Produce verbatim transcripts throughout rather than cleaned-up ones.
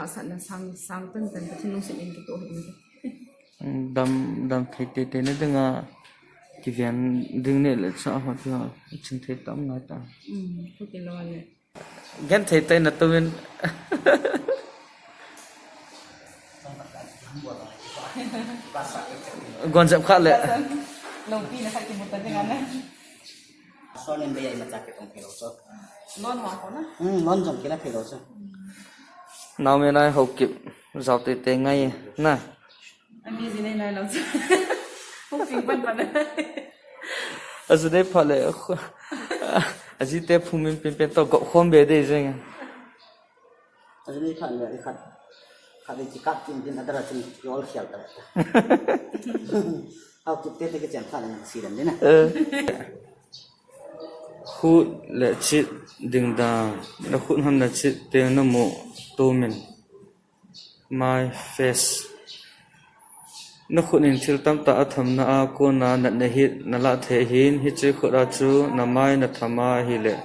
Asatna sang, sang tan tan Pathen lungset in kitoh hi. Dam, dam thei tei tei na dinga kiven ding neh le chah ho tia ching thei tam ngai ta. Um, khuti lo le. Gen thei tei na tuin. Gon jep kha le. Lo pi na kha ki muta dinga na. Sonin bei ai macha ke tong phelo so. Lon ma ko na? Hmm, lon jong kila phelo so. Nau me nai ho kip jao te te ngai na. Ami ji nei nai lo so. Hung ping pan pan. Azu dei pha le. Aji te phum min pin pen to go khom be de jeng. Azu nei pha le khat. Khat de kap tin tin adara tin yol khial ta. Hau kip te te ke chen khat le si dan de na. Eh. Khut le chit ding dan, na khut ham na chit te na mu tu min. My face. Na khut in thil tamtah a thamna a kona natna hit na lah thei hin, hiche khut a chu na mai na tham ahile.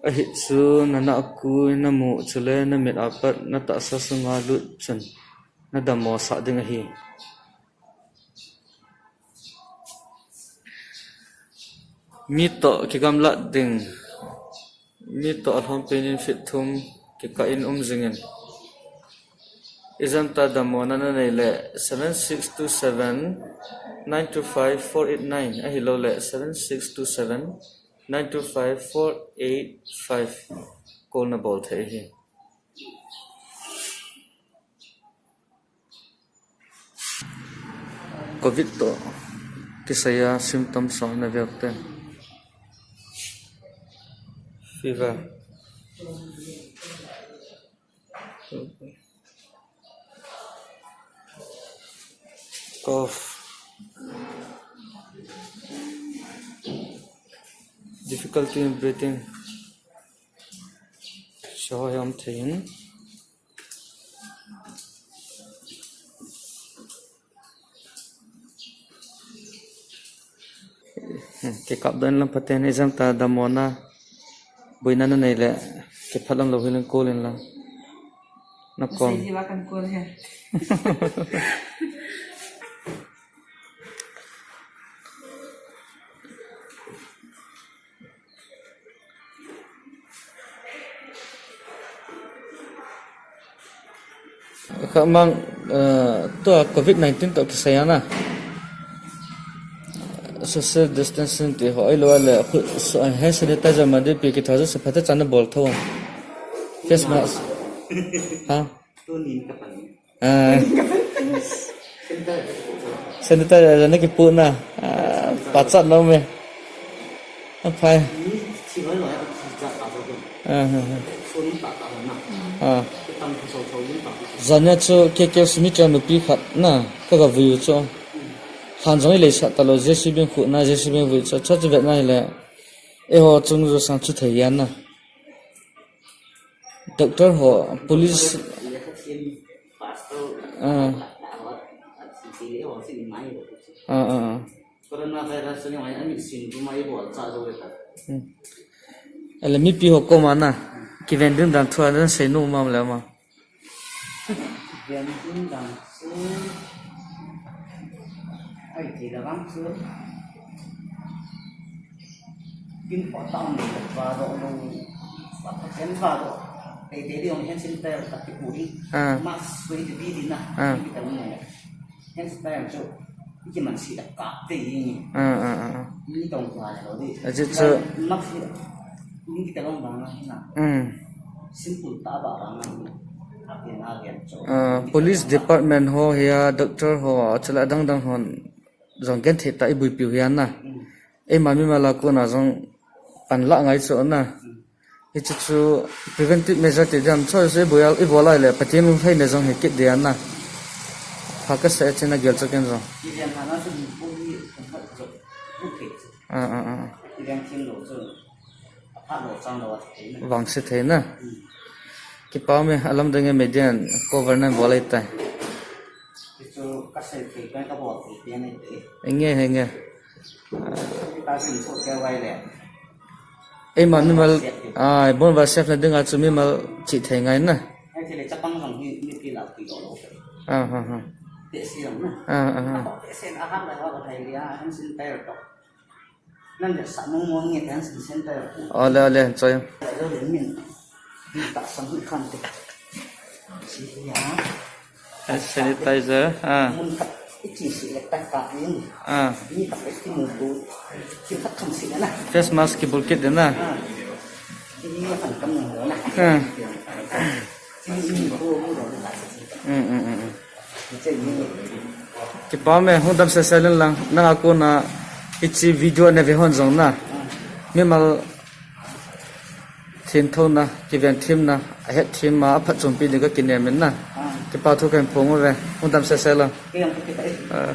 Ahi chu na nahkui na mu chule na mit apat na tahsa sunga lut chun na dammo sah ding ahi. Mi toh kigamlat ding, mi toh alhom penin feet thum kikah in um jingin. Ijemtia dammona nanei le seven six two seven nine two five four eight nine ahilou le seven six two seven nine two five four eight five call nabol thei ahi. Covid toh kisaiya symptoms ho naveu te. Fever. Cough. Difficulty in breathing. Hicheho hi um thei in. Hmm, kikap doh in lang phaten, ijemtia dammona boina nanei le, kiphalam lou hile call in lang. Nakon. Message hi va kan call he. Khamang, eh, tua covid nineteen toh kisaiya na. Social distancing ti ho, ahilou le, khu-, so-, hand sanitizer ma di pi ki thoja se phate chan bol tho. Face mask. Ha? Ah. Sanitizer na kipu na. Ah, pachat na me. Aphai. Ah, ah, ah. Ah. Jania chu K K S mi cha nupi khat na, ka ga vui u chu. Han jong i lei sa ta lo, J C B khu na, J C B vui chu, chu chu vet na hile. Eiho chung jo sang chu thei yan na. Doctor ho, police. Ah. Ah, ah, ah. Hmm. Ahile mipi ho koma na. Kiven ding dan thu a na sei nom um le ma. Kiven ding dan chu. Ai, ti la vang chu. Kin po ta um le va do lo. Sa pa ken va do. Te te di ong hen sin te ta ki pu di. Ah. Mask sui di di na. Ah. Ki ta um le. Hen sin te chu. Ki man si da ka te ni. Ah, ah, ah, ah. Ni tong va lo di. Aji chu. Mask ni ki ta long ba na na. Hmm. Simple ta ba ba na. Ah, police department ho hia, doctor ho, chule adang dang hon jong genthei tah a i buipiu hi ana. Eima mimal a kona jong panla ngai chu ana. Hichu chu preventive measure ti diam, chu chu i bol a, i bol a le Pathen lungheina jong hi kit ding ana. Pha kasa e, chena gel chu ken jong. Ah, ah, ah. Vangse thei na. Kipa me, alam dang e, media cover na bol e tai. Enge, enge. Eima mimal, ah, bon va safe na dinga chu mimal chi thei ngai na. Tele chapang jong hi mipi la pi lo lo. Ah, ah, ah. Te si jong na. Ah, ah, ah. Te sen a hak la ha ka thai lia, han sin tai ro. Nan de sa mong mong nge han sin sen tai ro. Ole, ole, choi. Lo le min. Ta sang hi khan te. Si ya. Hand sanitizer, ah. Mun khat, ichi si le tak ka in. Ah. Ni khat ichi mu tu. Ki khat kham si na. Face mask kibol kit ding na. Ah. Ki ni khat kam ni na. Ah. Ki ni ko mu do na. Mm, mm, mm, mm. Ki che ni. Kipa me, hung dam sese leng lang. Nang a kona hiche video na ve hon jong na. Ah. Mimal Thim thouna, kiven thimna, ahet thim ma, aphatchompi ding kakinem in na. Ah. Kipa thu kahin phong uve, hung dam sese lang. Kei jong kakipah e. Ah.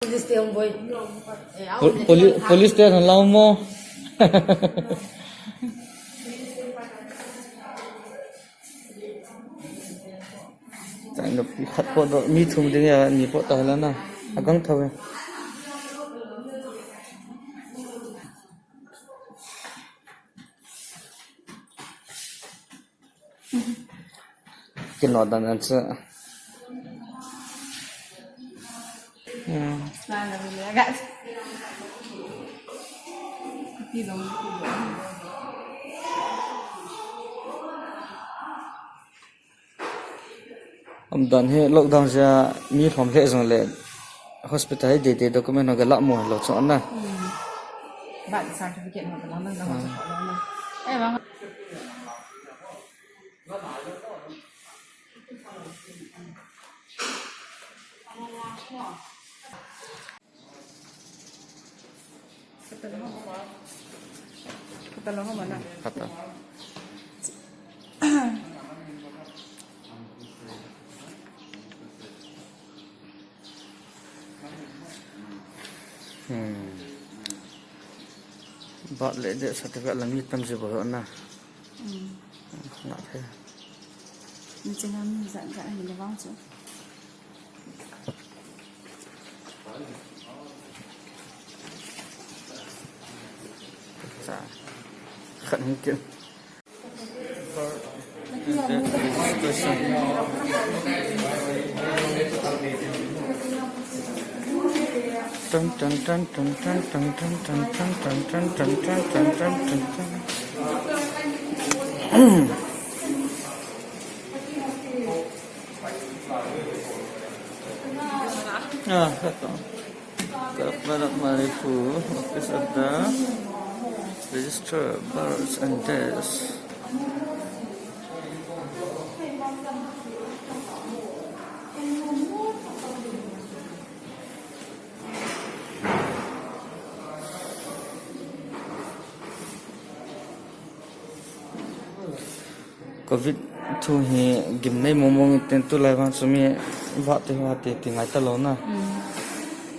Police te hung boi. Eh, au, poli-, police te hung lau mo. Chai nupi khat po do, mi thum ding a, ni po ta la na. Agang thou e. Kino dan an chu. Hmm. Umdan hi lockdown jeh a mi lhom lheh jongle hospital hi deidei document ho ga lah mo lo chu na. Hmm. Birth certificate ho ga lah na, hmm, ho ga lah na. Eh, bang. Kata lo ho mana. Kata. Hmm. Birth le death certificate lang mi tam ji bol na. Hmm. Na phe. Ni chena mi jat jat hi le vang chu. Cha. Khat hung kit. Registration. Tan, tan, tan. Ah, ito. Government of Manipur, office of the Registrar of Births and Deaths. Covid thu hi gimnei mong mong in tin, tulai vang chu mi vah te vah te ti ngai talou na. Hmm.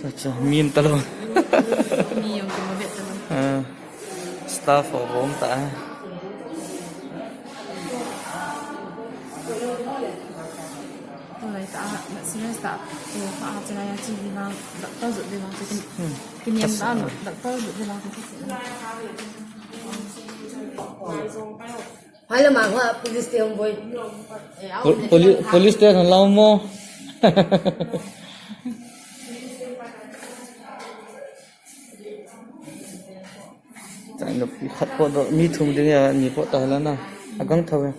Cha cha, mi um talou. Mi um talou, vet talou. Ah, staff ho bom ta. Tulai ta, na serious ta. Eh, pa a chana ya chi vang, doctor jot vang chu kin, hmm, kin yam ta, doctor jot vang chu. Hala ma hoa police te hung boi. Pol-, poli-, police te hung lau mo. Chai nupi khat po do, mi thum ding a, ni po ta la na. Agang thou e.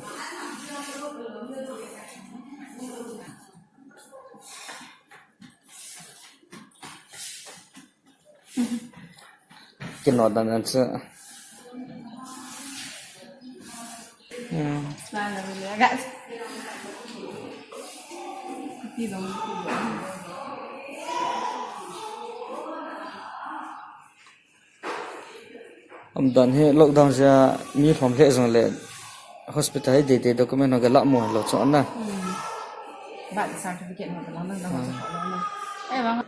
Kino dan an chu. Hmm. Umdan hi lockdown jeh a mi lhom lheh jongle hospital hi deidei document ho ga lah mo lo chu na. Hmm. Birth certificate ho ga lah na, hmm, ho ga lah na. Eh, bang.